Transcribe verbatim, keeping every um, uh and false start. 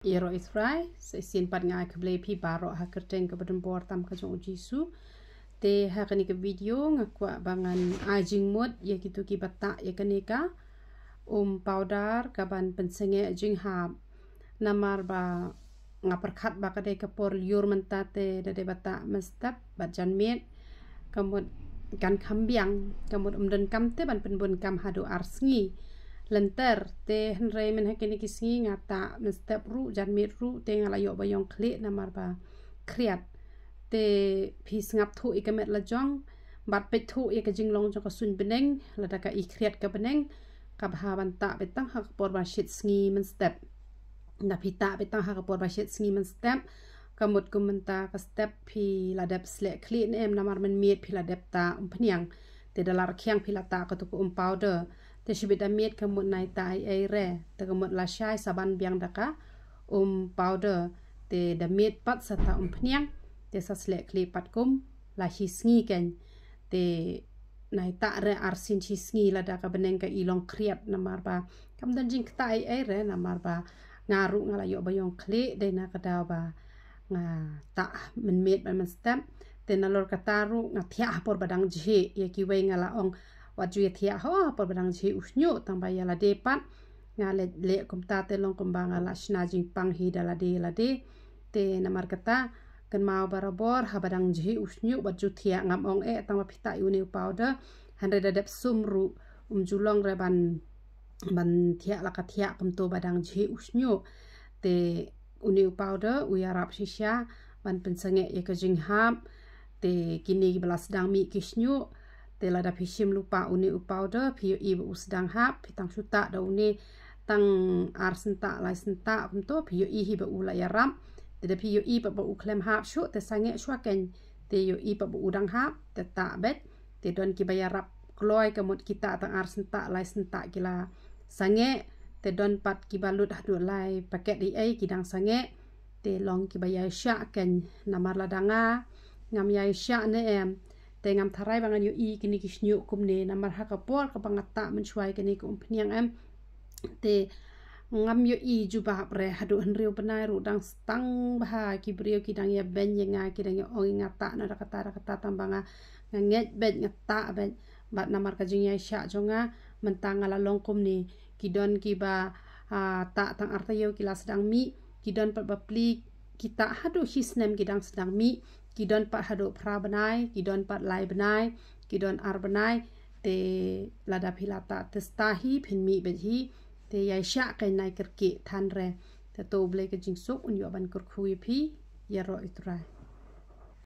Ïaroh ïa U Trai, sa shisien pat nga ai khublei ïa phi baroh ha ka kyrteng kaba donbor tam ka jong U Jisu. Te ha kane ka video nga kwah ba ngan ai jingmut ïa kito kiba tah ïa kane ka um powder kaban pynsangeh jinghap. Namar ba nga pyrkhat ba ka dei ka por lyiur mynta te da dei ba tah mynstep bad janmiet, ka mut kan kham biang, ka mut ym donkam te ban pynbun kam haduh ar sngi. Lynter te, hynrei mynha kine ki sngi nga tah mynstep ruh, janmiet ruh, te nga la ïoh ba ïong khlieh namar ba khriat. Te phi sngap thuh ïa ka met la jong bad peit thuh ïa ka jinglong jong ka suiñ bneng, lada ka i khriat ka bneng, ka bha ban tah beit tang ha ka por ba shit sngi mynstep. Da phi tah beit tang ha ka por ba shit sngi mynstep, ka mut kum mynta ka step phi la dep sleh khlieh ne em, namar mynmiet phi la dep tah umphniang. Te da la rkhiang phi la tah kato ka um powder. Te shibit da miet ka mut nai tah ei ei re, te ka mut lashai sa ban biang da ka um powder. Te da miet pat sa tah umphniang, te sa sleh khlieh pat kum la shi sngi kein. Te nai tah re arsien shi sngi lada ka bneng ka i long khriat, namar ba kam don jingktah ei ei re, namar ba nga ruh nga la ïoh ba ïong khlieh dei na ka daw ba nga tah mynmiet bad mynstep. Te nalor kata ruh nga thiah ha por ba dang jhieh, ïa kiwei nga la ong wat ju ïa thiah ho ha por ba dang jhieh u shñiuh, tang ba ïa lade pat nga leh, leh kumta te long kumba nga la shna jingpang hi da lade lade. Te namar kata kynmaw barabor, haba dang jhieh u shñiuh wat ju thiah, ngam ong eh tang ba phi tah ïa une u powder, hynrei da dep sum ruh um ju long re ban, ban thiah la ka thiah kumto ba dang jhieh u shñiuh. Te une u powder u ïarap shisha ban pynsangeh ïa ka jinghap. Te kine kiba la sdang mih ki shñiuh, te lada phi shim lypa une u powder, phi ïohi ba u sdang hap, phi tang shu tah da une tang ar sentah lai sentah kumto, phi ïohi hi ba u la ïarap. Te da phi ïohi ba, ba u khlem hap shuh, te sangeh shuwa kein. Te ïohi ba, ba u dang hap, te tah beit. Te don kiba ïarap kloi, ka mut ki tah tang ar sentah lai sentah ki la sangeh. Te don pat kiba lut haduh lai paket ei ei ki dang sangeh. Te long kiba ïaishah kein, namar lada nga ngam ïaishah ne em, te ngam tharai ba ngan ïohi kine ki shñiuh kumne, namar ha ka por kaba nga tah mynshuwa ïa kane ka umphniang em, te ngam ïohi jubab re, haduh hynriew bnai ruh dang stang bha, ki briew ki dang ïa beiñ ïa nga, ki dang ïa ong ïa nga tah noh da kata da kata, tang ba nga, nga ngeit beit, nga tah beit. Bad namar ka jingïaishah jong nga, mynta nga la long kumne. Ki don kiba, ah, tah tang ar taïew ki la sdang mih, ki don pat ba pli ki tah haduh shi snem ki dang sdang mih, ki don pat haduh phra bnai, ki don pat lai bnai, ki don ar bnai. Te lada phi la tah, te sngewthuh hi, phin mih beit hi. Te ïaishah kein, nai kyrkieh than re. Te to U Blei ka jingsuk un ïoh ban kyrkhu ïa phi. Ïaroh ïa U Trai.